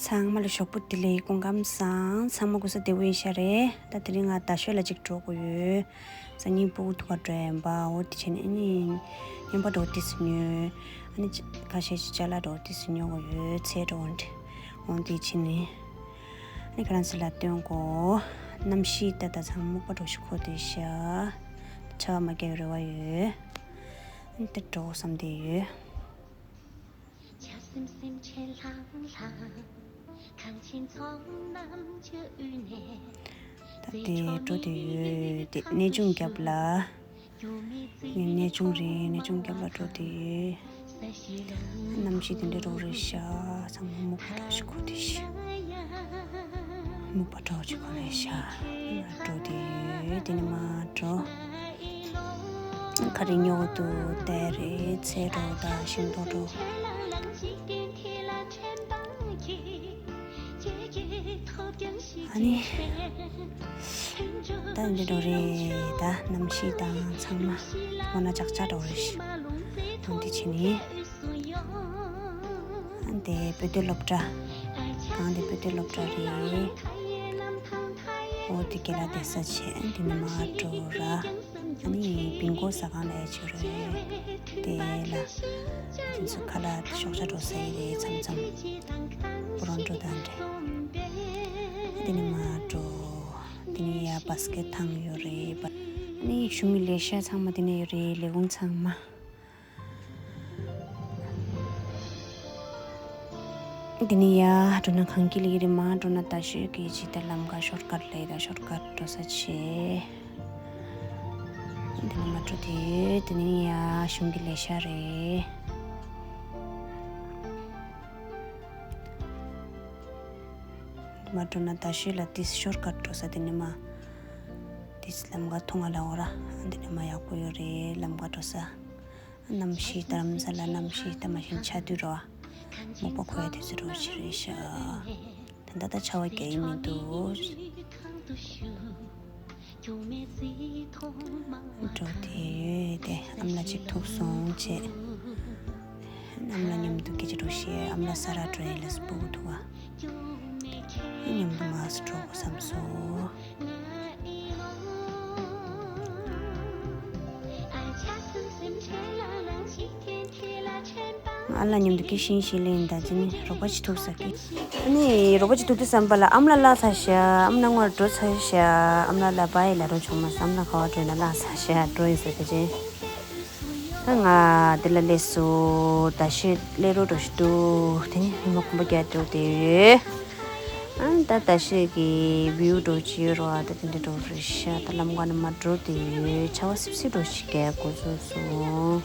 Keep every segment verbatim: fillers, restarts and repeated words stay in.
ཚང་མ་ལ་ཞོགས་པ་བདེ་ལེགས། སྐུ་ཁམས་བཟང་། ཚང་མ་སྐུ་གཟུགས་བདེ་པོ་ཡིན་ཤག་རེད། ད་དེ་རིང་ང་རྡ་ཤོད་ལ་ཅིག་འགྲོ་དགོས་ཡོད། སང་ཉིན་སྤུ་གུ་ཐུག་ག་འགྲོ་ཡིན་པ། འོ་དེ་བྱས་ནས་ཨ་ནི་རྔན་པ་འདྲ་བོ་ཏོག་ཙམ་ཉོས། ཨ་ནི་ཅ་ཁ་ཤས་ཅིག་ཅ་ལག་འདྲ་བོ་ཏོག་ཙམ་ཉོ་དགོས་ཡོད། ཚལ་འདྲ་བོ་འདྲ། འོ་དེ་བྱས་ནས་ཨ་ནི་ཁྱེད་རང་ཚོ་ལ་སྟོན་གོ། གནམ་གཤིས་ད་ད་ཚང་མ་སྨུག་པ་འདྲ་བོ་ཞིག་འཁོར་བསྡད་ཤག་ཆར་པ་མ་རྒྱག་པའི་རེ་བ་ཡོད། ཨ་ནི་དེ་འགྲོ་དགོས་བསམ་བསྡད་ཡོད། ད་དེ་འགྲོ་དེ་ཡོད་དེ་གནས་ཆུང་རྒྱབ་ལ། ངའི་གནས་ཆུང་རེད། གནས་ཆུང་རྒྱབ་ལ་འགྲོ་དེ་ཡོད། གནམ་གཤིས་དེ་འདྲ་འདྲ་བོ་རེད་ཤག་ཚང་མ་སྨུག་པ་འདྲ་བོ་ཞིག་འཁོར་བསྡད་ཤག་སྨུག་པ་འདྲ་བོ་ཅིག་འཁོར་བསྡད་ཤག་འགྲོ་དེ་ཡོད། དེ་ནས་མར་འགྲོ། ག་རེ་ཉོ་དགོས་འདུག་བལྟས་རེད། ཚལ་འདྲ་བོ་དང་ཤིང་ཏོག་འདྲ་བོ། ཨ་ནི། ད་འདི་འདྲ་རེད། ད་གནམ་གཤིས་དང་ཚང་མ་འོ་ན་ཅག་ཅག་འདྲ་བོ་རེད་ཤག་འོ་དེ་བྱས་ནས། ཨ་འདི་བོད་སྡོད་སློབ་གྲྭ། གང་འདི་བོད་སྡོད་སློབ་གྲྭ་རེད། འོ་དེ་རྒན་ལགས་བསྡད་ས་བྱས། འདི་ནས་མར་འགྲོ་ར། ཨ་ནི་བིང་གོ་ཟ་ཁང་ལ་ཡ་ཅིག་རེད། དེ་ལ་ང་ཚོ་ཁ་ལག་ཤོག་བྱ་འདྲ་བོ་ཟ་ཡི་རེད། མཚམས་མཚམས་པོ་རོ་འགྲོ་དང་འདྲ། དེ་ནས་མར་འགྲོ། དེ་ནས་ཡ་བ་སི་ཀེ་ཐང་ཡོད་རེད། ཨ་ནི་གཞུང་གི་ལས་ཤག་ཚང་མ་དེ་ནས་ཡོད་རེད། ལས་ཁུངས་ཚང་མ། དེ་ནས་ཡར་འགྲོ་ན་གངས་སྐྱིད་ལ་ཡོད་རེད། མར་འགྲོ་ན་རྡ་ཤོད་ཀྱི་ཇི་ལྟར་ལམ་ཁ་ཤོར་ཀཊ་ལ་ཡོད། ད་ཤོར་ཀཊ་འགྲོ་ས་བྱས། དེ་ནས་མར་འགྲོ་དེ་ཡོད། དེ་ནས་ཡར་གཞུང་གི་ལས་ཤག་རེད། མར་འགྲོ་ན་རྡ་ཤོད་ལ་ཏིས་ཤོར་ཀཊ་འགྲོ་ས་དེ་ནས་མར་ཏིས་ལམ་ཁ་མཐོང་ང་ལ་འོ་ར། དེ་ནས་མར་ཡག་པོ་ཡོད་རེད། ལམ་ཁ་འགྲོ་ས། གནམ་གཤིས་རྡ་རམ་ས་ལ་གནམ་གཤིས་ད་མ་གཞི་ཆར་དུས་རེད་བ། སྨུག་པ་འཁོར་ཡ་དུས་ཚོད་འདྲ་བོ་ཞིག་རེད་ཤག་ད་ལྟ་ད་ཆར་པ་རྒྱག་གི་མི་འདུག་འགྲོ་དེ་ཡོད་དེ། ཨ་མ་ལགས་གཅིག་ཐུག་སོང་བྱས། ཨ་མ་ལགས་མཉམ་དུ་སྐད་ཆ་འདྲ་བོ་བཤད། ཨ་མ་ལགས་ས་ར་འགྲོ་ཡི་ལ་སྤུ་གུ་ཐུག་ག་མཉམ་དུ་མར་འགྲོ་དགོས་བསམ་སོང་། ཨ་ལགས་མཉམ་དུ་སྐད་ཤིང་ཤིང་ལེན། ད་ཅི་ནི་རོགས་པ་ཅིག་ཐུག་ས་ཀི། ཨ་ནི་རོགས་པ་ཅིག་ཐུག་དུས་ཙམ་པ་ལ་ཨ་མ་ལགས་ལྷག་ཚར་ཤག་ཨ་མ་ལགས་སྔོན་འགྲོ་ཚར་ཤག་ཨ་མ་ལགས་ལ་བ་ཡི་ལ་རོ་བྱུང་མ་སོང་། ཨ་མ་ལགས་ག་བ་འགྲོ་ན་ལྷག་ཚར་ཤག་འགྲོ་ཡིན་ཟེར་དེ་ཅི། ད་ང་འདི་ལ་སླེབས་སོང་། རྡ་ཤོད་སླེབས་རོགས་འགྲོ་ཞིག་འདུག་དེ་ནི་ཉི་མ་གུང་པ་རྒྱག་འགྲོ་དེ་ཡོད། ཨ་ད་རྡ་ཤོད་ཀྱི་བིའུ་འདྲ་བོ་ཅིག་ཡོད་རེད་བ། ད་དེ་འདྲ་འདྲ་བོ་རེད་ཤག་ད་ལམ་ཁ་ནས་མར་འགྲོ་དེ་ཡོད། ཆར་པ་སིབ་སིབ་འདྲ་བོ་ཞིག་རྒྱག་འགོ་ཚུགས་སོང་།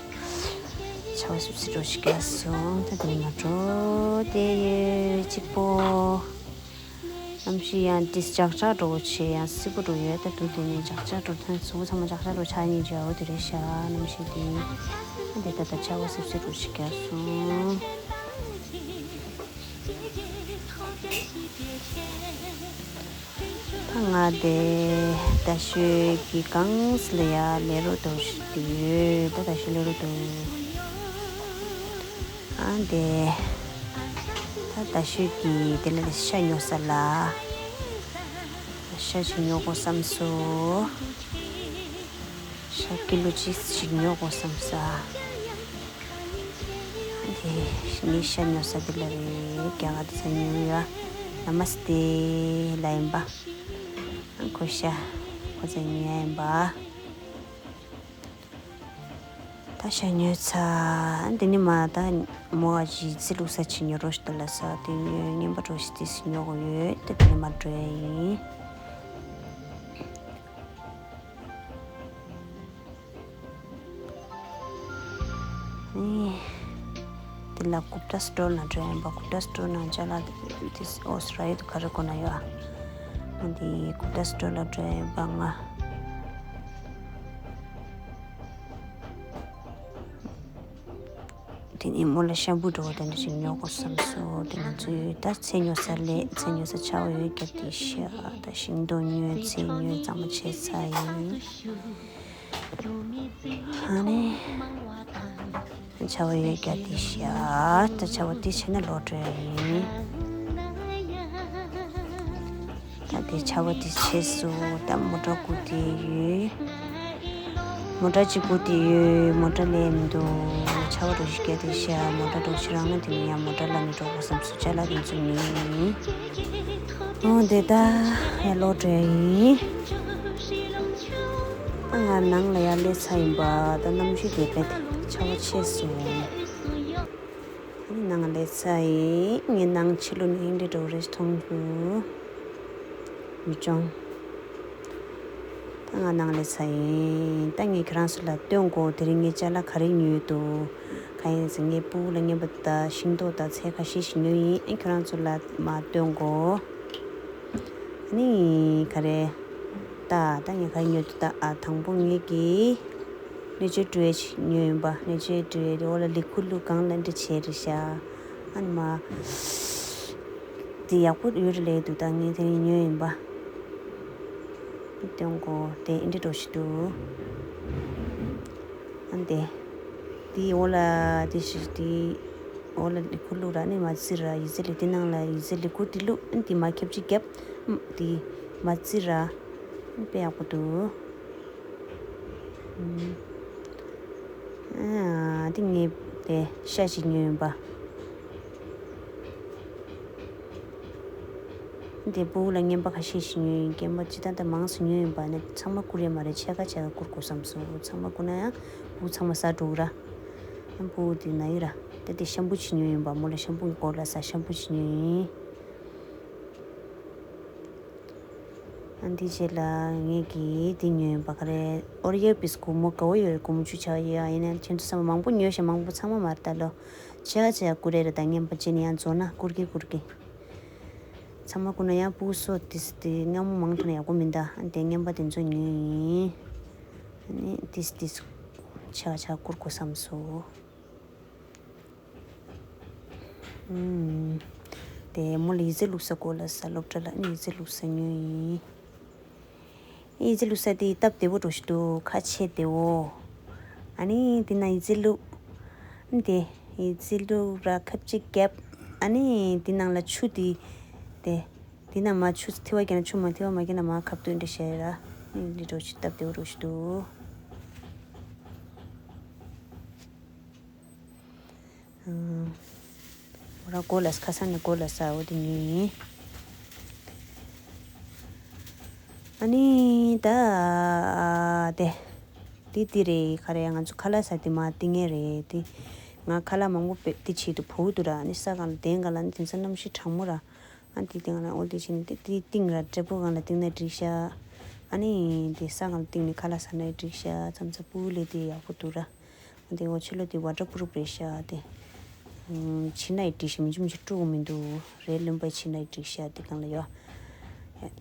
ཆར་པ་སིབ་སིབ་འདྲ་བོ་ཞིག་རྒྱག་སོང་། ད་དེ་ནས་མར་འགྲོ་དེ་ཡོད། གཅིག་པོ། གནམ་གཤིས་ཡང་ཏིས་ཇག་ཇག་འདྲ་བོ་བྱས། ཡང་སིབ་པོ་འདྲ་བོ་ཡོད། ད་དུང་དེ་ནས་ཇག་ཇག་འདྲ་བོ། ད་གཟུགས་པོ་ཚང་མ་ཇག་ཇག་འདྲ་བོ་ཆགས་ཉེན་ཅིག་ཡོད་དེ་རེད་ཤག་གནམ་གཤིས་དེ། ཨ་དེ་ད་ད་ཆར་པ་སིབ་སིབ་འདྲ་བོ་ཞིག་རྒྱག་སོང་། ང་དེ་རྡ་ཤོད་ཀྱི་གངས་ལ་ཡ་སླེབས་རོགས་འདྲ་བོ་ཞིག་དེ་ཡོད། ད་རྡ་ཤོད་སླེབས་རོགས་འདུག་ཨ་དེ་ད་རྡ་ཤོད་ཀྱི་དེ་ལ་ཤ་ཉོ་ས་ལ། ཤ་ཅིག་ཉོ་དགོས་བསམ་སོང་། ཤ་ཀི་ལོ་གཅིག་ཅིག་ཉོ་དགོས་བསམ་ས། དེ་ནི་ཤ་ཉོ་ས་དེ་ལ་རེད། རྒྱ་གར་དེ་ཚོ་ཉོ་ཡ། ན་མ་སྟེ་ལ་ཡིན་པ། ཁོ་ཤ་ཁོ་ཚོ་ཉོ་ཡ་ཡིན་པ། ད་ཤ་ཉོས་ཚར། འདི་ནི་མ་ད་མོ་བ་ཞིག་རྩི་བླུགས་ས་ཅིག་ཉོ་རོགས་ཞིག་ད་ལ་ས་དེ་ཉོས། རྔན་པ་འདྲ་བོ་ཞིག་ཏིས་ཉོ་དགོས་ཡོད། དེ་དེ་ནི་མ་འགྲོ་ཡ་ཡིན། ཨེ། དེ་ལ་གུཔ་ཏ་སི་ཊོར་ནང་འགྲོ་ཡིན་པ། གུཔ་ཏ་སི་ཊོར་ནང་ཅ་ལག་དེ་ཨོ་སི་ར་ཡོད་ག་རེ་གོ་ན་ཡོད་ཨ། འདི་གུཔ་ཏ་སི་ཊོར་ལ་འགྲོ་ཡིན་པ་ང་། དེ་ནས་མོ་ལ་ཤམ་པུ་འདྲ་བོ་དེ་འདྲ་ཞིག་ཉོ་དགོས་བསམ་སོང་། དེ་ང་ཚོས་ད་ཚལ་ཉོ་ས་སླེབས། ཚལ་ཉོ་ས་ཆར་པ་ཡོད་རྒྱབ་དེ་ཤག་ད་ཤིང་ཏོག་ཉོས་ཚལ་ཉོས་གཙང་མ་བྱས་ཚར་ཡིན། ཨ་ནི་ཆར་པ་ཡོད་རྒྱབ་དེ་ཤག་ད་ཆར་པ་དེ་ཆེ་ན་ལོག་འགྲོ་ཡ་ཡིན། ད་དེ་ཆར་པ་དེ་ཆད་སོང་། ད་མོ་ཊ་སྒུག་བསྡད་ཡོད། མོ་ཊ་གཅིག་སྒུག་བསྡད་ཡོད། མོ་ཊ་སླེབས་མི་འདུག་ཆར་པ་འདྲ་ཞིག་བརྒྱབ་བསྡད་ཤག་མོ་ཊ་འདྲ་ཞིག་རག་ན་དེ་ནས་ཡང་མོ་ཊ་ལ་ནས་འགྲོ་དགོས་བསམ་སོང་། ཅ་ལག་དེ་ཚོ་ཉོས་ཡིན། འོ་དེ་ད་ཡར་ལོག་འགྲོ་ཡ་ཡིན། ད་ང་ནང་ལ་ཡར་སླེབས་ཚར་ཡིན་པ། ད་གནམ་གཤིས་དེ་དཔེ་ཆར་པ་ཆད་སོང་། ནང་ལས་ཚ་ཡིན། ངའི་ནང་ཕྱི་ལོགས་ནས་ཨིན་འདྲ་འགྲོ་རེ་མཐོང་རྒྱུ་མི་བྱུང་། ད་ང་ནང་ལས་ཚ་ཡིན། ད་ངས་ཁྱེད་རང་ཚོ་ལ་སྟོན་གོ། དེ་རིང་ངས་ཅ་ལག་ག་རེ་ཉོས་འདུག་གང་ཡིན་ཟེར། ངའི་སྤུ་གུ་ལ་རྔན་པ་དང་ཤིང་ཏོག་དང་ཚལ་ཁ་ཤས་ཤིག་ཉོས་ཡིན། ཨེ་ཁྱེད་རང་ཚོ་ལ་མར་སྟོན་གོ། ནི་ག་རེ། ད་ད་ངས་ག་རེ་ཉོས་འདུག་ད་ཨ་དང་པོ་ངེད་ཀྱིས་ནེ་ཅར་ཌི་ཝེ་ཅིག་ཉོས་ཡིན་པ། ནེ་ཅར་ཌི་ཝེ་དེ་འོ་ལ་ལི་ཁུ་ལུ་གང་ལ་འདྲ་བྱས་རེད་ཤག་ཨ་ནི་མ་དེ་ཡག་པོ་ཡོད་རེད་ལབ་འདུག་ད་ངས་དེ་རིང་ཉོས་ཡིན་པ། སྟོན་གོ། དེ་ཨིན་འདྲ་འགྲོ་ཞིག་འདུག་ཨ་ནི་དེ་དེ་འོ་ལ་དེ་ཞིག་དེ་འོ་ལ་ལི་ཁུ་བླུགས་ར། ཨ་ནི་མ་བཙིར་ར། ཡི་ཙི་ལི་དེ་ནང་ལ་ཡི་ཙི་ལི་ཁུ་དེ་བླུགས། ཨ་ནི་དེ་མ་ཁེབས་ཅིག་བརྒྱབ། ཨ་དེ་མ་བཙིར་ར། ཨ་ནི་དཔེ་ཡག་པོ་འདུག་ཨ་དེ་ངས་དེ་ཤ་ཞིག་ཉོས་ཡིན་པ། དེ་སྤུ་གུ་ལ་རྔན་པ་ཁ་ཤས་ཤིག་ཉོས་ཡིན། རྔན་པ་ཅི་ལྟར་ད་མང་ཙམ་ཉོས་ཡིན་པ་ནི་ཚང་མ་བསྐུར་ཡ་མ་རེད། ཕྱེད་ཀ་ཕྱེད་ཀ་བསྐུར་དགོས་བསམ་སོང་། ཚང་མ་བསྐུར་ན་ཡང་སྤུ་གུ་ཚང་མ་ཟ་འགྲོ་གི་ར། ཡང་སྤུ་གུ་དེ་ན་ཡི་ར། ད་དེ་ཤམ་བུ་ཅིག་ཉོས་ཡིན་པ། མོ་ལ་ཤམ་བུ་གི་སྐོར་ལ་ཟ་ཤམ་བུ་ཅིག་ཉོས་ཡིན། ཨ་འདི་རྗེས་ལ་ངས་ཀྱིས་འདི་ཉོས་ཡིན་པ། ག་རེ། ཨོ་རི་ཡོ་བིས་སྒོར་མོ་དགའ་བོ་ཡོད་རེད། སྒོར་མོ་བཅུ་ཆགས་ཡོད། ཨ་ཡིན་ན་ཁྱེད་ཚོ་ཚང་མ་མང་པོ་ཉོས་ཤག་མང་པོ་ཚང་མ་མ་རེད་ད་ལོ། ཆ་ཆ་བསྐུར་རེ་རེད། ད་རྔན་པ་ཅི་ནས་ཡང་རྫོགས་ན་བསྐུར་གི་བསྐུར་གི་ཚང་མ་བསྐུར་ན་ཡང་སྤུ་གུ་སོགས་ཏིས་ཏི་མཉམ་མོ་མང་དྲགས་ན་ཡག་པོ་མིན་ད། ཨ་དེ་རྔན་པ་དེ་ཚོ་ཉོས་ཡིན། ཨ་ནི་ཏིས་ཏིས་ཆ་ཆ་བསྐུར་དགོས་བསམ་སོང་། ཨུམ། དེ་མོ་ལ་ཡི་ཙི་བླུགས་ས་དགོས་ལབ་ས། སློབ་གྲྭ་ལ་ཨ་ནི་ཡི་ཙི་བླུགས་ས་ཉོས་ཡིན། ཡི་ཙི་བླུགས་ས་དེ་སྟབས་བདེ་བོ་འགྲོ་ཞིག་འདུག་ཁ་ཕྱེ་བདེ་བོ། ཨ་ནི་དེ་ནང་ཡི་ཙི་བླུགས། ཨ་ནི་དེ་ཡི་ཙི་བླུགས་ར་ཁབ་ཅིག་བརྒྱབ། ཨ་ནི་དེ་ནང་ལ་ཆུ་དེ་དེ་དེ་ནང་མ་ཆུ་ཐི་བ་བརྒྱབ་ན་ཆུ་མ་ཐི་བ་མ་བརྒྱབ་ན་མ་ཁབ་ཏུ་འདྲ་བཤད་ར། ཨ་ནི་འདི་འགྲོ་ཞིག་སྟབས་བདེ་བོ་འགྲོ་ཞིག་འདུག་འོ་ར་གོ་ལ་ཁ་སང་ནས་གོ་ལ་ས་འོ་དེ་ཉོས་ཡིན། ཨ་ནི་ད་དེ་དེ་དེ་རེད། ག་རེ། ང་ཚོ་ཁ་ལག་ཟ་དེ་མ་བཏིང་ངེས་རེད་དེ། ང་ཁ་ལག་མང་པོ་དཔེ་དེ་བྱེད་དུ་བུ་དུ་ར། ཨ་ནི་ས་གང་ལ་དེང་ག་ལ་ནི་དེང་སང་གནམ་གཤིས་གྲང་མོ་ར། ཨ་དེ་དེང་ལ་འོ་དེ་བྱེད་ནི་དེ་དེ་བཏིང་ར། འབྲས་བུ་གང་ལ་བཏིང་ན་འགྲིག་ཤག་ཨ་ནི་དེ་ས་གང་ལ་བཏིང་ནས་ཁ་ལག་ཟ་ན་འགྲིག་ཤག་མཚམས་མཚམས་སྤུ་གུ་ལས་དེ་ཡག་པོ་འདུག་ར། དེ་འོ་ཕྱི་ལོགས་དེ་ཝ་ཊར་པུ་རུབ་རེད་ཤག་དེ། ཕྱི་ནས་འགྲིག་ཤག་མི་འཇུ་མི་འཇུ་དཀྲུག་མི་འདུག་རེད། རློན་པ་ཕྱི་ནས་འགྲིག་ཤག་དེ་གང་ལ་ཡོད།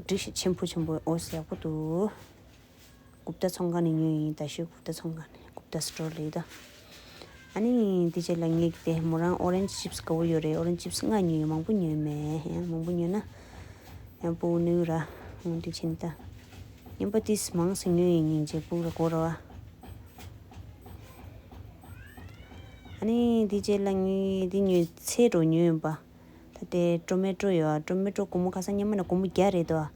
འགྲིག་ཤག་ཆེན་པོ་ཆེན་པོ་འོ་ཡག་པོ་འདུག་གུཔ་ཏ་ཚོང་ཁང་ནས་ཉོས་ཡིན། རྡ་ཤོད་གུཔ་ཏ་ཚོང་ཁང་ནས། གུཔ་ཏ་སི་ཊོར་ལས་ད། ཨ་ནི་དེ་རྗེས་ལ་ངས་དེ་མོ་རང་ཨོ་རེན་ཇི་ཅིབ་སི་དགའ་བོ་ཡོད་རེད། ཨོ་རེན་ཇི་ཅིབ་སི་ལྔ་ཉོས་ཡོད། མང་པོ་ཉོས་མེད། ཡང་མང་པོ་ཉོས་ན་ཡང་སྤུ་གུ་ནུས་ར། འོ་དེ་བྱས་ནས་ད། རྔན་པ་ཏིས་མང་ཙམ་ཉོས་ཡིན། སྙིང་རྗེ་སྤུ་གུ་ལ་དགོས་ར་བ། ཨ་ནི་འདི་རྗེས་ལ་ངས་འདི་ཉོས། ཚལ་འགྲོ་ཉོས་ཡིན་པ། ད་དེ་ཊོ་མེ་ཊོ་ཡོད། ཊོ་མེ་ཊོ་སྒོར་མོ་ཁ་སང་སྔོན་མ་ནས་སྒོར་མོ་བརྒྱ་རེད་དོ།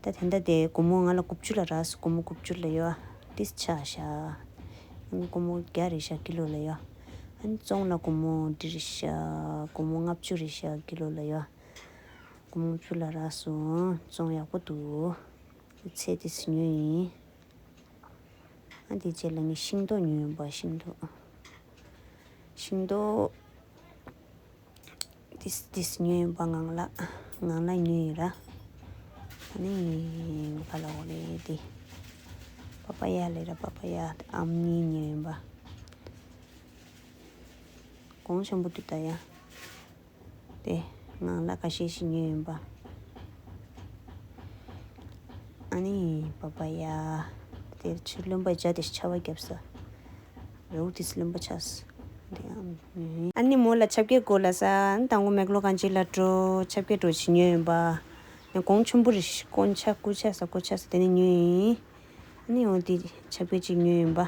ད་དེ་འདྲ་དེ་སྒོར་མོ་ང་ལ་དགུ་བཅུ་ལ་རག་སོང་། སྒོར་མོ་དགུ་བཅུ་ལ་ཡོད། ཏིས་ཆགས་ཤག་ཨ་ནི་སྒོར་མོ་བརྒྱ་རེད་ཤག་ཀི་ལོ་ལ་ཡོད། ཨ་ནི་བཙོང་ལ་སྒོར་མོ་འདི་རེད་ཤག་སྒོར་མོ་ལྔ་བཅུ་རེད་ཤག་ཀི་ལོ་ལ་ཡོད། སྒོར་མོ་བཅུ་ལ་རག་སོང་། བཙོང་ཡག་པོ་འདུག་ཚལ་དེ་ཚོ་ཉོས་ཡིན། ཨ་དེ་རྗེས་ལ་ངས་ཤིང་ཏོག་ཉོས་ཡིན་པ། ཤིང་ཏོག་ཤིང་ཏོག་ཏིས་ཏིས་ཉོས་ཡིན་པ། ངང་ལག་ངང་ལག་ཉོས་ཡིན་ར། ཨ་ནི་ག་ལ་འོ་རེད་དེ། པ་པ་ཡ་ལས་ར། པ་པ་ཡ་ཨམ་གཉིས་ཉོས་ཡིན་པ། གོང་ཆེན་པོ་འདུག་ད་ཡ། དེ་ངང་ལག་ཁ་ཤས་ཤིག་ཉོས་ཡིན་པ། ཨ་ནི་པ་པ་ཡ། དེ་ཕྱིར་རློན་པ་སྦྱར་ཏེ་ཆར་པ་བརྒྱབ་ས། རེའུ་ཏིས་རློན་པ་ཆགས་ས། དེ་ཡང་ཉོས། ཨ་ནི་མོ་ལ་ཆབ་ཀྱི་དགོས་ལབ་ས། ཨ་ནི་དང་པོ་མེག་ལོ་གང་ཅི་ལ་འགྲོ། ཆབ་ཀྱི་འགྲོ་ཞིག་ཉོས་ཡིན་པ། ངས་གོང་ཆེན་པོ་རེད། དཀོན་ཆ་སྐུ་ཆ་ས་སྐུ་ཆ་ས་དེ་ནས་ཉོས་ཡིན། ཨ་ནི་འོ་དེ་ཆབ་ཀྱི་ཅིག་ཉོས་ཡིན་པ།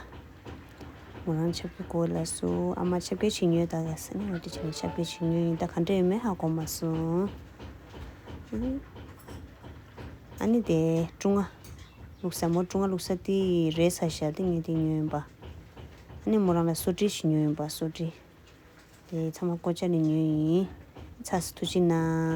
མོ་རང་ཆབ་ཀྱི་དགོས་ལབ་སོང་། ཨ་མ་ཆབ་ཀྱི་ཅིག་ཉོས་ད་ལབ་ས། ཨ་ནི་འོ་དེ་བྱས་ནས་ཆབ་ཀྱི་ཅིག་ཉོས་ཡིན། ད་ག་འདྲ་ཡོད་མེད་ཧ་གོ་མ་སོང་། ཨ་ནི་ ནི་དེ་ཀྲུང་ང་བླུགས་ས། མོ་ཀྲུང་ང་བླུགས་ས་དེ་རེད་ས་ཤ་དེ་ངས་དེ་ཉོས་ཡིན་པ། ཨ་ནི་མོ་རང་ལ་སོ་ཊི་ཞིག་ཉོས་ཡིན་པ། སོ་ཊི་དེ་ཚང་མ་སྒོ་ལྕགས་ནས་ཉོས་ཡིན། ཚ་སི་ཐུགས་རྗེ་གནང་།